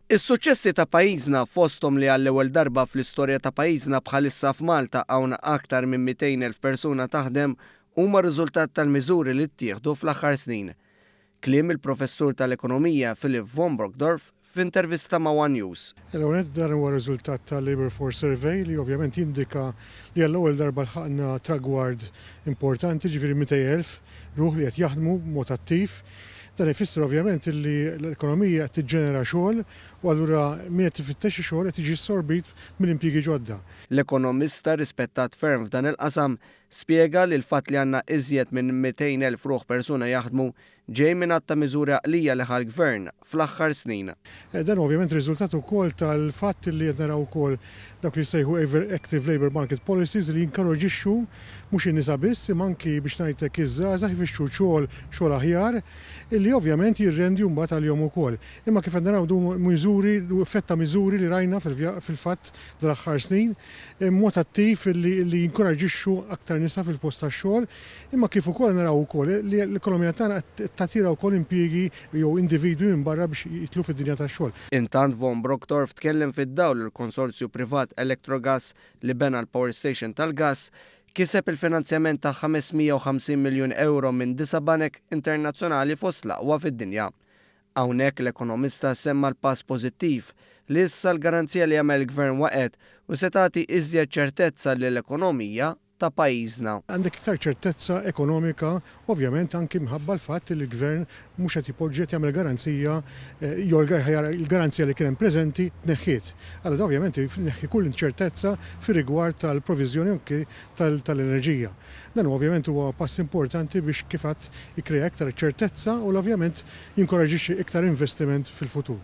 Is-suċċessi ta' pajjiżna, fosthom li għall-ewwel darba fl-istorja ta' pajjiżna bħalissa f'Malta hawn aktar minn 200,000 persuna taħdem, huma riżultat tal-miżuri li ttieħdu fl-aħħar snin. Kliem il-Professur tal-Ekonomija Philip von Brockdorff f'intervista ma' one News. L-ewwel nett dan huwa riżultat tal-Labour Force Survey li ovvjament jindika li għall-ewwel darba lħaqna tragward importanti, ġifieri 200,000 ruħ li qed jaħdmu b'mod attiv. Dan ifisser ovvjament li l-ekonomija qed tiġġenera xogħol u allura min qed ifittex ix-xogħol qed jiġi assorbit minn impjiegi ġodda. L-ekonomista rispettat ferm f'dan il-qasam spjega li l-fatt li għandna iżjed minn 200,000 ruħ persuna jaħdmu ġej minn għadd ta' miżuri għaqlija li ħa l-Gvern fl-aħħar snin. Dan ovvjament riżultat ukoll tal-fatt li qed naraw ukoll dawk li jissejħu active labour market policies li jinkoraġixxu mhux in-nisa biss imma anki biex ngħid hekk iż-żgħażagħ ifittxu xogħol xogħol aħjar illi ovvjament jirrendi mbagħad għalihom ukoll. Imma kif qed naraw dawn miżuri effett ta' miżuri li rajna fil-fatt dal-aħħar snin mod attiv li jinkoraġixxu aktar nisa fil-post tax-xogħol, imma kif ukoll naraw ukoll li l-ekonomija tagħna qed tattira wkoll impjiegi jew individwi minn barra biex jidħlu fid-dinja tax-xogħol. Intant Von Brockdorff tkellem fid-dawl li l-konsorzju privat Electrogas li bena l-power station tal-gass kiseb il-finanzjament ta' 550 miljun ewro minn disa' banek internazzjonali fost l-aqwa fid-dinja. Hawnhekk l-ekonomista semma l-pass pożittiv li issa l-garanzija li għamel il-Gvern waqgħet u se tagħti iżjed ċertezza lill-ekonomija ta' pajjiżna. Għandek iktar ċertezza ekonomika ovvjament anki minħabba l-fatt li l-Gvern mhux qed ipoġġi qed jagħmel garanzija jew l-garanzija li kien hemm preżenti tneħħiet. Allura ovvjament jneħħi kull inċertezza fir-rigward tal-proviżjoni anki tal-enerġija. Dan ovvjament huwa pass importanti biex kif għedt jikkrea iktar ċertezza u l-ovvjament jinkoraġixxi iktar investiment fil-futur.